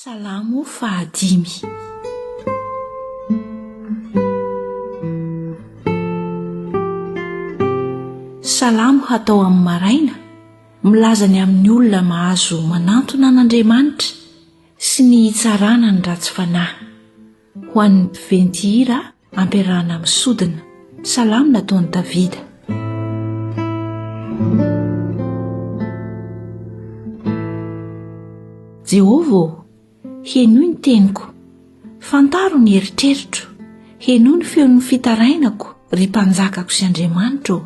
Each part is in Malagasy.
Salamo fahadimy. Salamo hatao amin'ny maraina, milaza ny amin'ny olona mahazo manantona an'Andriamanitra sy ny hitsarana ny ratsy fanahy. Ho an'ny mpiventy hira ampiarahana amin'ny sodina. Salamo nataon'i Davida. Jehovah ô, henoy ny teniko. Fantaro ny eritreritro. Henoy ny feon'ny fitarainako, ry Mpanjakako sy Andriamanitro ô.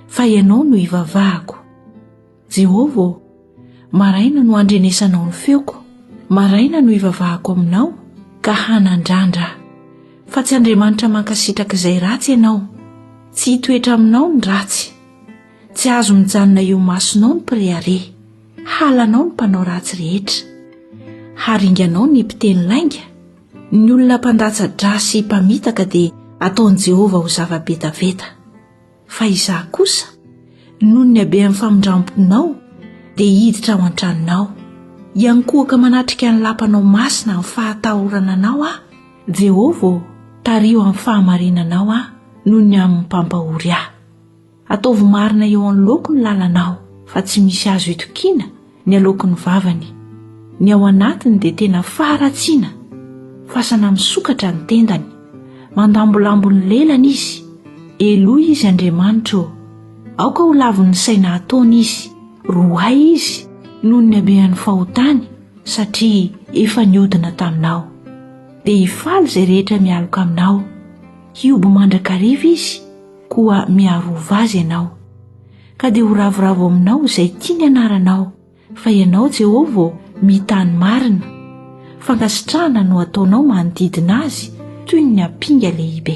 Fa Ianao no ivavahako. Jehovah ô, maraina no andrenesanao ny feoko, maraina no ivavahako aminao, ka hanandrandra aho. Fa tsy Andriamanitra mankasitraka izay ratsy ianao, tsy hitoetra aminao ny ratsy. Tsy azo mijanona eo imasonao ny mpirehareha, halanao ny mpanao ratsy rehetra. Haringanao ny mpiteny lainga, ny olona mpandatsa-drà sy mpamitaka dia ataon'i Jehovah ho zava-betaveta. Fa izaho kosa, noho ny habean'ny famindram-ponao, dia hiditra ao an-tranonao. Hiankohoka manatrika ny lapanao masina amin'ny fahatahorana anao aho, Jehovah ô, tariho amin'ny fahamarinanao aho noho ny amin'ny mpampahory ahy. Ataovy marina eo anoloako ny lalanao, fa tsy misy azo itokiana ny aloaky ny vavany. Ny ao anatiny dia tena faharatsiana, fasana misokatra ny tendany, mandambolambo ny lelany izy. Eloy izy, Andriamanitra ô! Aoka ho lavin'ny saina ataony izy, roahy izy noho ny habean'ny fahotany, satria efa niodina taminao. Dia hifaly izay rehetra mialoka aminao, hihoby mandrakariva izy, koa miarova azy ianao. Ka dia ho ravoravo aminao izay tia ny anaranao, fa ianao, Jehovah ô, mitany marina. Fankasitrahana no ataonao manodidina azy toy ny ampinga lehibe.